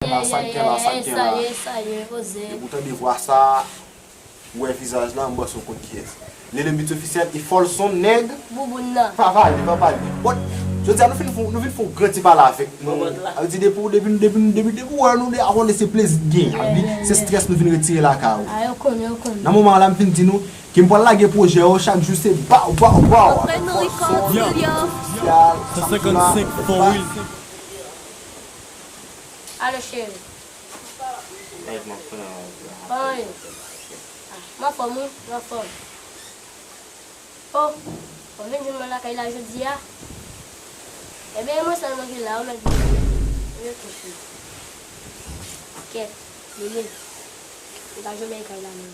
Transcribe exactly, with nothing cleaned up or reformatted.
La, sa k gen la, sa k gen la. Salye, salye, poze. Depi w tande vwa sa, ou wè vizaj la, m panse w konn kiyès. Lele Beats Officiel, e Folson, nèg. Bouboun nan. Pa pale, pa pale. Bon, jodi a nou fin fè, nou vin fè yon gran ti pale avèk nou. Sa vle di depi, depi, depi, depi, depi w wè nou de, a konnen se plezi n gen. Sa vle di se strès nou vin retire lakay ou. A, yo konnen, yo konnen. Nan moman an la, m fin di nou ke m pral lage pwojè yo chak jou, se baw, baw, baw. Apre nou rekòd yo. Officiel, Cent cinquante-cinq for real. Alo, cheri. Anyen. Ah, m anfòm, wi, m anfòm. Oh, ou vin jwenn mwen lakay la jodi a? Ebyen, e mwen sèlman ki la, ou mèt vini. Yo kouche. Kèt, Lele. M pa jwenn mwen kay la menm.